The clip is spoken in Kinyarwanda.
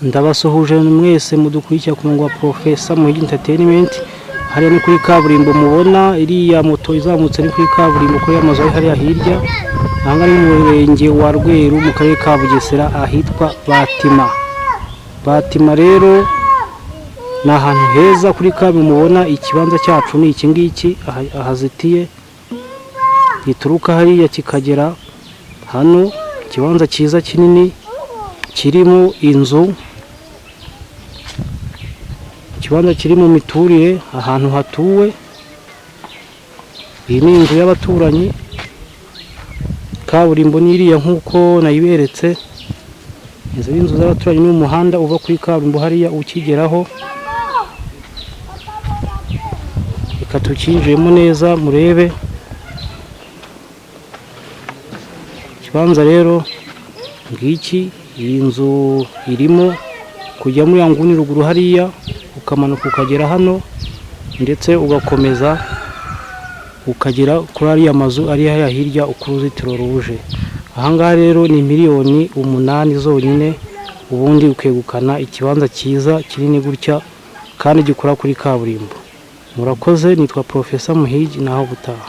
Ndabasuhuje mwese mudukurikira ku murongo wa Professor Muhigi Entertainment. Hariya ni kuri kaburimbo, mubona iriya moto izamutse ni kuri kaburimbo, kuri ya mazu ari hariya hirya. Aha ngaha ni mu murenge wa Rweru, mu karere ka Bugesera, ahitwa Batima. Batima rero ni ahantu heza kuri kaburimbo. Mubona ikibanza cyacu ni iki ngiki ahazitiye, gituruka hariya kikagera hano. Ikibanza cyiza kinini kirimo inzu, ikibanza kiri mu miturire, ahantu hatuwe. Iyi ni inzu y'abaturanyi. Kaburimbo ni iriya nk'uko nayiberetse. Inzu y'inzu z'abaturanyi ni umuhanda uva kuri kaburimbo hariya ukigeraho. Reka tukinjiremo neza murebe ikibanza. Rero ngiki, iyi nzu irimo kujya muri ya nguni ruguru hariya, ukamanuka ukagera hano, ndetse ugakomeza ukagera kuri ariya mazu ari hariya hirya uko uruzitiro ruje. Ahangaha rero ni miliyoni 8 zonyine, ubundi ukegukana ikibanza cyiza kinini gutya kandi gikora kuri kaburimbo. Murakoze, nitwa Professor Muhigi, naho gutaha.